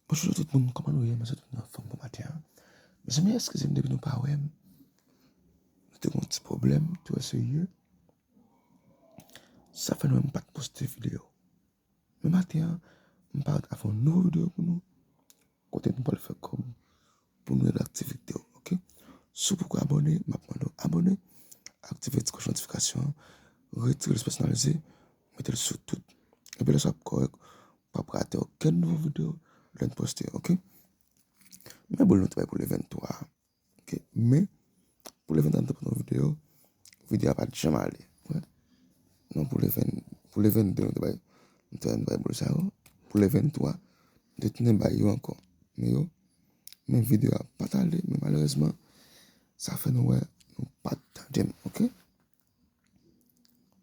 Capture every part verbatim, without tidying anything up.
Bonjou tout moun, kòman nou ye? Mwen swete tout moun anfòm pou maten an. Mezanmi, eskize m depi nou pa wè m. Nou te gen yon ti pwoblèm, trè serye. Sa fè nou wè m pa t poste videyo. Men maten an, m parèt avè yon nouvo videyo pou nou. Kote nou pral fè kòb pou nou ede aktivite yo, oke? Si w poko abòne, m ap mande w abòne, aktive ti klòch notifikasyon an, retire lòs pèsonalize, mete l sou tout. Epi lè sa ap kòrèk, w p ap rate okenn nouvo videyo lè n poste, oke? Men boul nou te bay pou le venntwa a. Oke, men, pou le venntwa nou te pote yon videyo, videyo a pa t janm ale. Non, pou le ven, pou le vennde nou te bay, nou te bay boul sa yo. Pou le venntwa, nou te tounen bay yo ankò. Men yo, men videyo a pa t ale, men malerezman, sa fè nou wè, nou pa t tande m, oke?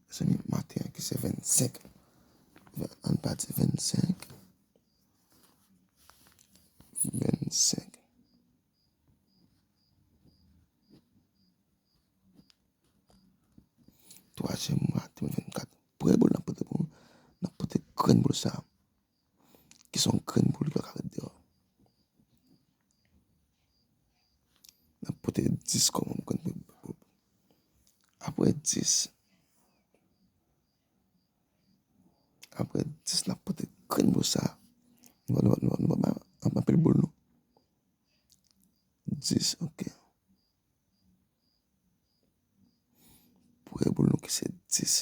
Mezanmi, maten an ki se vennsenk. Ann pati vennsenk. Vennsenk. Twazyèm mwa de mil vennkat. Premye boul n ap pote pou nou, n ap pote grenn boul sa a. Ki se yon grenn boul ki pa ka ret deyò. N ap pote dis kòm yon grenn boul. Apre dis, apre dis, n ap pote grenn boul sa a. Nou va, nou va, nou va, nou va bay anpil boul, non. Dis, oke. Premye boul nou ki se dis.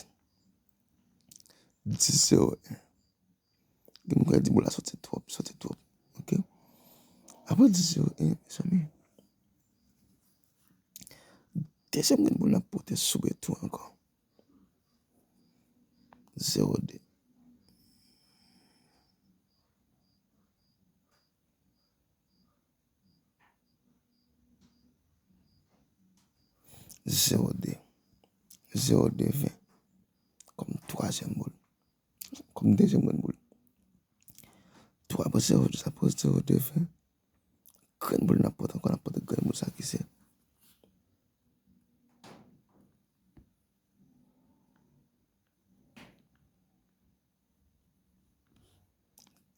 Dis zewo en. Gen moun ki di boul la soti twòp, soti twòp. Oke. Apre dis zewo en, mezanmi. Dezyèm grenn boul n ap pote sou bèt tou ankò. Zewo de. Zewo de. Zewo de ven. Kòm twazyèm boul. Kòm dezyèm grenn boul. Twa apre zewo de, apre zewo de ven. Grenn boul n ap pote ankò, n ap pote grenn boul sa ki se.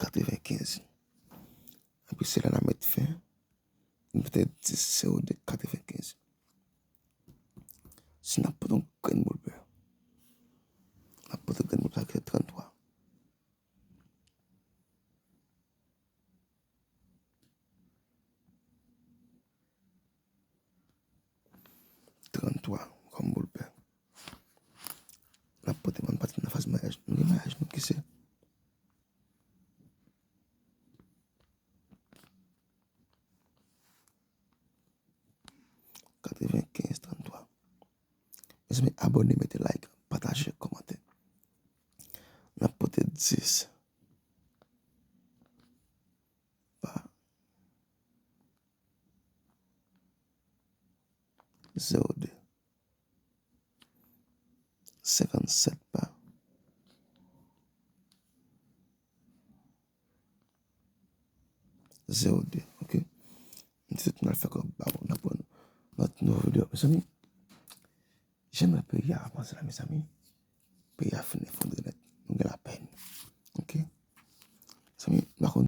Katrevenkenz. Epi se la n a met fen. Nou te di zewo de katrevenkenz. Si n ap pote yon grenn boul bè. N ap pote grenn boul sa ki se tranntwa. Tranntwa kòm boul pè. N ap pote ban pati nan faz maryaj. Nou gen maryaj nou ki se katrevenkenz tranntwa. Mezanmi, abòne, mete like, pataje, kòmante. N ap pote dis pa zewo de. Senkannsèt pa zewo de, oke? M di tout moun al fè kòb, ba bon, n ap pran lòt nouvo videyo. Mezanmi, jan m wè peyi a avanse la, mezanmi, peyi a fin efondre nèt. Nou gen lapèn.